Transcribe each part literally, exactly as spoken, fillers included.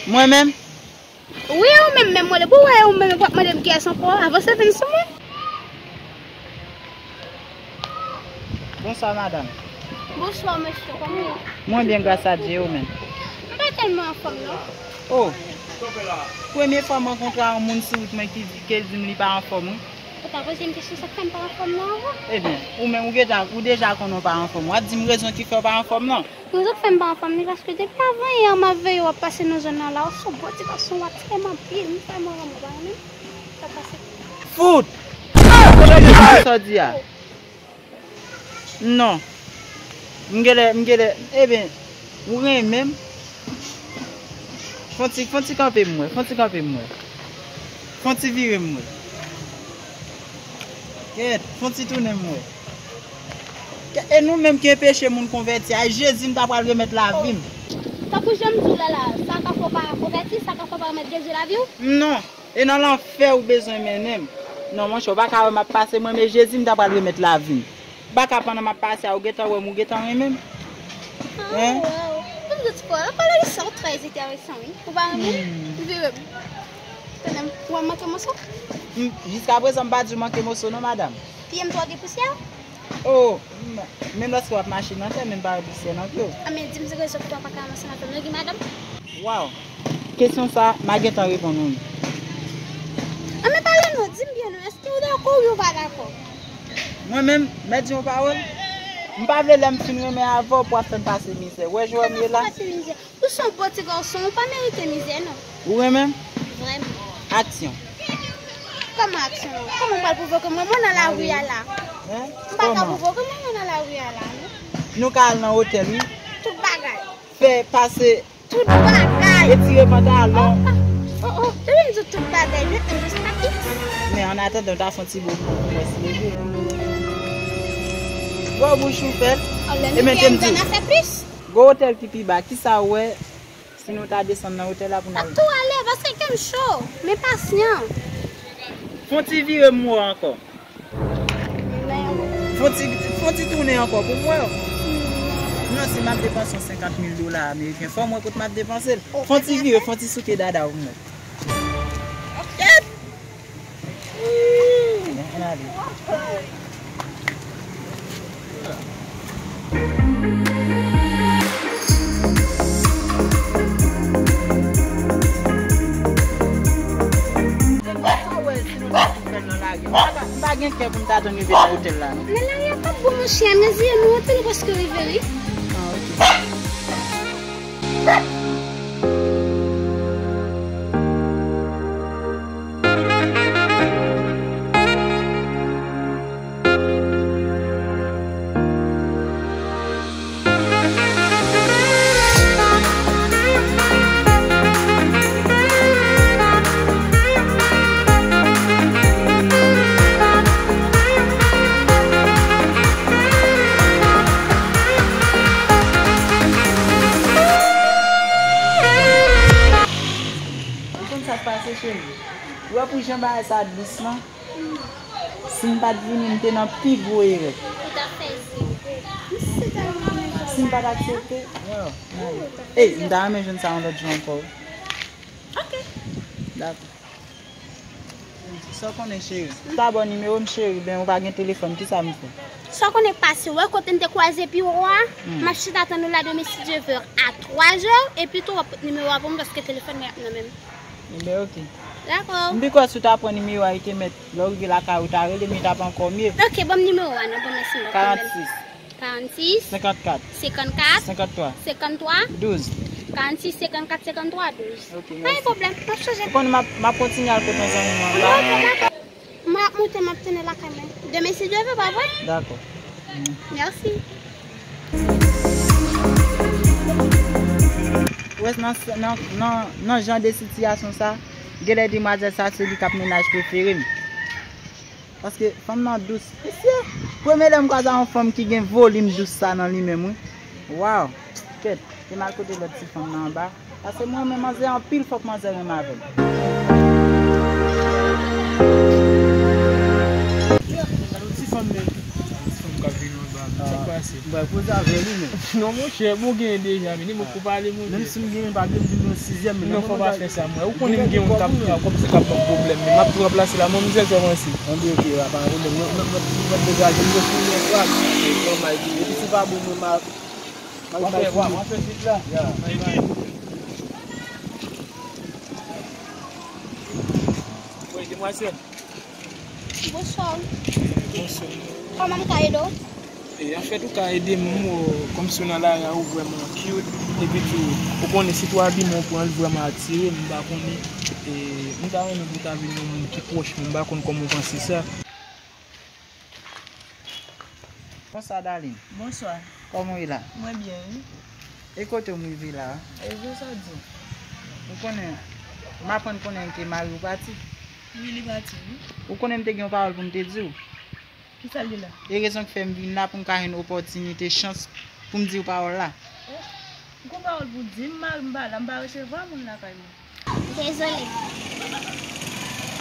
Mwen menm? Wi, ou menm menm, mwen, depi w wè ou menm, ou p ap mande m kiyès ankò, avanse vin sou mwen. Bonswa, madanm. Bonswa, mesye, kòman w ye? Mwen byen, gras a Dye, ou menm? M pa tèlman anfòm, non. Oh, premye fwa m rankontre yon moun sou wout mwen ki di, ke l di m li pa anfòm, wi. Ou pa poze m kesyon sa k fè m pa anfòm nan avan? Ebyen, ou menm, ou deja, ou deja konnen w pa anfòm. W ap di m rezon ki fè w pa anfòm nan. Rezon k fè m pa anfòm, li paske depi avan yè, m ap veye w ap pase nan zòn nan la. Ou se yon bon ti gason, w ap fè m anpil, m fè m renmen w, pa renmen m? Sa pase. Fout! Sa w di a? Non. M genlè, m genlè, ebyen, ou renmen m? Fon ti, fon ti kanpe m wè, fon ti kanpe m wè. Fon ti vire m wè. Kèt, fon ti tounen m wè. Kèt, e nou menm ki enpeche moun konvèti, ay Jezi, m ta pral remèt lavi m. Tankou jan m di w la la, sa ka fè w pa konvèti, sa ka fè w pa remèt Jezi lavi w? Non. E nan lanfè ou bezwen mennen m. Non, monchè, ou pa ka wè m ap pase, mwen, men Jezi, m ta pral remèt lavi m. Ou pa ka pandan m ap pase a, ou gentan wè m, ou gentan renmen m. Ah, hein? Wow. Pou m di w, pale de sa, ou trè enteresan, wi. Ou pa renmen m? Hmm. Vire m. Tande m, ou wè m manke moso? Hmm, jiskaprezan, m pa di w manke moso, non, madanm. Pye m twò gen pousyè? Oh, m-, menm lòske w ap mache nan tè, men m pa wè pousyè nan pye w. Anben, di m rezon ki fè w pa ka avanse nan tè m, non, ki madanm? Waw, kesyon sa, m a gentan reponn ou wi. Anben, pale non, di m byen non, èske w dakò oubyen w pa dakò? Mwen menm, mèt di yon pawòl, m pa vle lè m fin renmen avè w pou w ap fè m pase mizè. Ou wè jan w wè m ye la? Pase mizè. Ou se yon bon ti gason, ou pa merite mizè, non. Ou renmen m? Vrèman. Aksyon. Kòman aksyon? Kòman w pral pwovoke mwen, mwen nan lari a la? Hein? M pa ka pwovoke mwen, mwen nan lari a la, non. Nou ka al nan otèl, wi. Tout bagay. Fè pase. Tout bagay. Retire pantalon. Oh, oh, oh. Depi m di w tout bagay, non, e jis pa iks. Men an atandan, w ta fè yon ti bo pou mwen, silvouplè. Gwo bouch ou fè l. Oh, lè nou fè, m di w, gwo otèl ki pi ba, kisa w wè? Si nou ta desann nan otèl la pou n al. Ap tou ale, paske kè m cho, men pasyan. Fon ti vire m wè w ankò. Fon ti, fon ti tounen ankò pou m wè w. Non, si m ap depanse yon senkant mil dola ameriken, fò m wè kot m ap depanse l. Fon ti vire, fon ti souke dada w pou m wè. Ok. M pa gen kè pou m ta tann rive nan otèl la, non. Nan lari a p ap bon, monchè, men zye nou anpil, nou prèske rive, wi. Ah, ok. Ou konn sa k pase, cheri? Ou wè pou jan bagay sa dous lan? Si m pa t vini, m te nan pi gwo erè. Ou t ap fè zen. Si m pa t aksepte, yo, m ale. Ey, m ta renmen jwenn sa yon lòt jou ankò, wi. Ok. Dakò. Sa w konnen, cheri? Sa bon nimewo m, cheri, ben ou pa gen telefòn, kisa m fè? Sa w konnen pase, wè kote n te kwaze biwo a? Hmm. M ap chita tann ou la demen si Dye vle a twa zè, epi tou w ap pot nimewo a pou mwen paske telefòn mwen ap nan men m. Ebyen, ok. Dakò. M pi kwè si w ta pran nimewo a, li te mèt, lè w rive lakay ou, ta rele m, li t ap ankò mye. Ok, ban m nimewo a non, bon, mèsi, m pa pwoblèm. Karannsis. Karannsis. Senkannkat. Senkannkat. Senkanntwa. Senkanntwa. Douz. Karannsis, senkannkat, senkanntwa, douz. Ok, mèsi. Pa gen pwoblèm, m ap chanje. Ou konnen m ap, m ap kontinye al kote yon zanmi mwen anba. Ok, dakò. M ap moute, m ap tounen lakay mwen. Demen, si Dye vle, pa vre? Dakò. Mèsi. Ou wè, nan, nan, nan, nan jan de sitiyasyon sa, genlè demwazèl sa, se li k ap mennaj prefere m. Paske fanm nan dous. Mesye, premye lè m kwaze yon fanm ki gen volim dous sa nan li menm, wi. Waw! Kèt, te m al kote lòt ti fanm nan anba. Paske mwen renmen manzè anpil, fòk manzè renmen avè m. Gade yon ti fanm, men. Ti fanm k ap vin anba. Sa k pase? M pral koze avè li, men. Non, monchè, bon, gen deja, men li mwen pou pale, monchè. Menm si m gen, pa gen, m di m nan sizyèm, men non, fò pa fè sa, mwen. Ou konnen m gen yon k ap, kòmsi k ap ban m pwoblèm, men m ap tou ranplase la, mwen, mizè, sa avanse. Anben, ok, pa gen pwoblèm. Mwen, mwen, mwen, mwen degaje m, mwen fini yon trak. Epi si pa bon, mwen, m a, m a, m a fè vit la. Ya. Wi, demwazèl. Bonswa. Bonswa. Kòman m ka ede w? E, anfèt, ou ka ede m, ou, kòmsi w nan lari a, ou vrèman cute. Epi tou, ou konnen, si tou abiman w pran, l vrèman atire m, m pa konnen. E, m ta renmen pou w ta vin yon moun ki pwòch mwen, m pa konn kòman w panse sa. Bonswa, darling. Bonswa. Kòman w ye la? Mwen byen, wi. E kote w m rive la a? E vre sa w di. Ou konnen, m aprann konnen ke mari w pati. Wi, li pati, wi. Ou konnen m te gen yon pawòl pou m te di w. Kisa l ye la? E rezon k fè m vin la pou m ka jwenn opòtinite, chans pou m di w pawòl la. Oh, ou gon pawòl pou di m, mari m pa la, m pa resevwa moun lakay mwen. Dezole.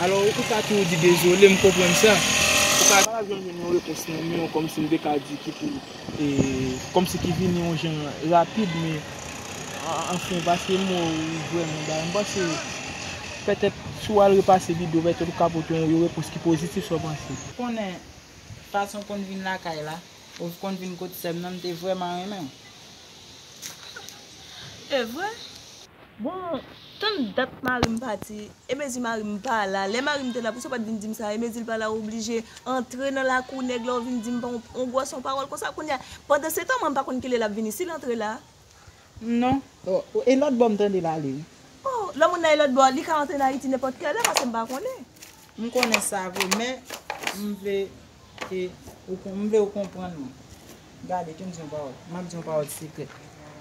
Alò, ou ka tou di dezole, m konprann sa. Ou ka pa janm jwenn yon repons nan men w, kòmsi m te ka di ki pou, e, kòmsi ki vini yon jan rapid, men, an-, anfen, paske m wè w vrèman bay. M panse, petèt, si w al repase videyo, petèt ou ka pote yon, yon repons ki pozitif, sa w panse? Konnen, fason w konn vin lakay la, ou konn vin kot sè m nan, m te vrèman renmen w. E vre? Bon, tann dat mari m pati, e mezi mari m pa la, lè mari m te la, poukisa w pa t vin di m sa? E mezi l pa la, ou oblije antre nan lakou nèg la, ou vin di m pa on, on gwòs on pawòl konsa. Kounye a, pandan se tan, mwen m pa konn kilè l ap vini, si l antre la. Non. Oh, e lòt bò m tande l ale, wi. Oh, lè moun nan e lòt bò, li ka antre nan Ayiti nenpòt kilè, paske m pa konnen. M konnen sa vre, men m vle ke ou kon-, m vle ou konprann mwen. Gade, ke m di yon pawòl. M ap di yon pawòl sekrè.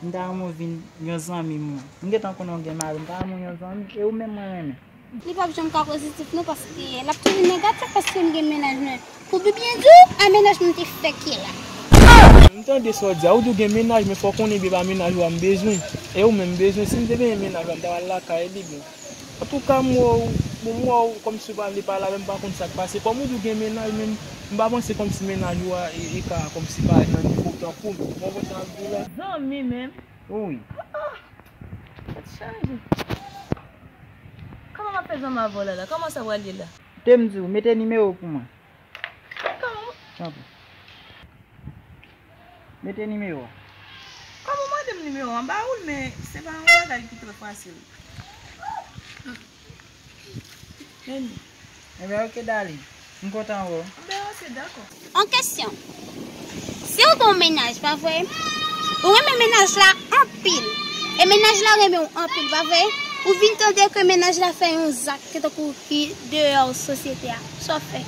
M ta renmen w vin yon zanmi m, mwen. M gentan konnen w gen mari, m ta renmen w yon zanmi, e ou menm mwen renmen. Li p ap janm ka pozitif non, paske l ap toujou negatif paske m gen mennaj mwen. Pou pi byen di w, a mennaj mwen te fèk ye la. M tande sa w di a, ou di w gen mennaj, men fò w konnen byen pa mennaj ou a m bezwen. E ou menm m bezwen, si m te benyen mennaj la, m ta pral lakay li, bon. Antouka, m wè w, bon, m wè w kòmsi w pa vle pale avè m, m pa konn sa k pase. Kòm ou di w gen mennaj, men m pa panse kòmsi mennaj ou a, e, e ka kòmsi pale nan nivo w tankou m. Ou konprann sa m ap di w la? Zanmi menm? Wi. Ah, ah. Tèt chaje. Kòman m ap fè zanmi avè w la, la? Kòman sa pral ye la? Te m di w, mete nimewo w pou mwen. Kòman? Tanpri. Mete nimewo a. Kòman w mande m nimewo a? M ba ou l, men se pa yon bagay ki trè fasil. Men. Enben, ok, darling. M kontan wè w. Enben, ok, dakò. Yon kesyon. Si w gen yon mennaj, pa vre? Ou renmen mennaj la anpil. E mennaj la renmen w anpil, pa vre? Ou vin tande ke mennaj la fè yon zak ki tankou ki deyò sosyete a. Sa w fè?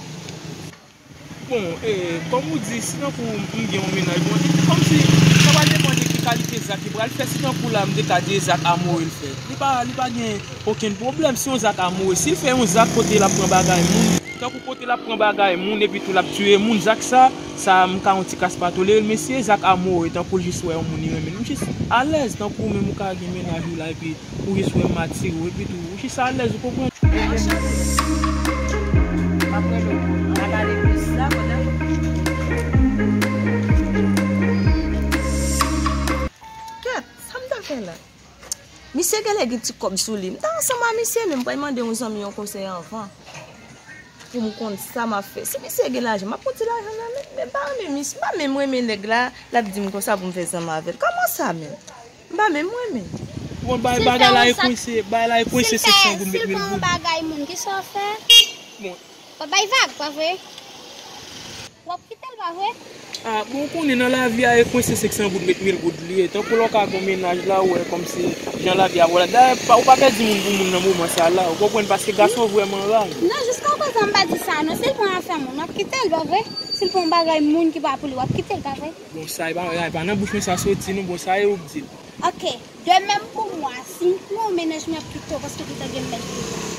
Bon, e, kòm ou di, si tankou m gen yon mennaj, bon, e kòmsi, sa pral depann de ki kalite zak li pral fè. Si tankou la, m te ka di e zak amore l fè. Li pa, li pa gen okenn pwoblèm. Se yon zak amore. Si l fè yon zak kote l ap pran bagay moun, tankou kote l ap pran bagay moun, epi tou l ap tiye moun, zak sa, sa, m ka yon ti kas pa tolere l, men si e zak amore, tankou l jis wè yon moun li renmen l, ou jis alèz, tankou ou menm ou ka gen mennaj ou la, epi ou jis wè m atire w, epi tou, ou jis alèz, ou konprann? Anchante. M ap rele w. N a pale plis. Dakò, dakò. Kèt, sa m t al fè la? Misye genlè gen ti kòb sou li. M ta ansanm a misye, men m pral mande yon zanmi yon konsèy anvan. Pou m konn sa m ap fè. Si misye gen lajan, m ap pran ti lajan nan men l. Men m pa renmen misye, m pa menm renmen nèg la, l ap di m konsa pou m fè zanmi avè l. Kòman sa menm? M pa menm renmen. Bon, bay bagay la e kwense, bagay la e kwense senk san goud, met mil goud. Si l fè yon bagay moun, kisa w fè? Bon. W ap bay vag, pa vre? W ap kite l, pa vre? Ah, bon, ou konnen nan lavi a, e kwense senk san goud, met mil goud li ye. Tankou lè w ka gon mennaj la, ou wè kòmsi jan lavi a pral. Dayè, pa, ou pa pèdi moun pou moun nan moman sa la, ou konprann, paske gason vrèman raz. Non, jiskaprezan, m pa di sa, non. Si l pran afè moun, w ap kite l, pa vre? Si l pran yon bagay moun ki pa pou li, w ap kite l, pa vre? Bon, sa e pa, e pa nan bouch mwen sa soti, non, bon, sa e ou k di l. Ok, de menm pou mwa, si m pran yon mennaj, m ap kite w, paske ou gentan gen mennaj pou ou.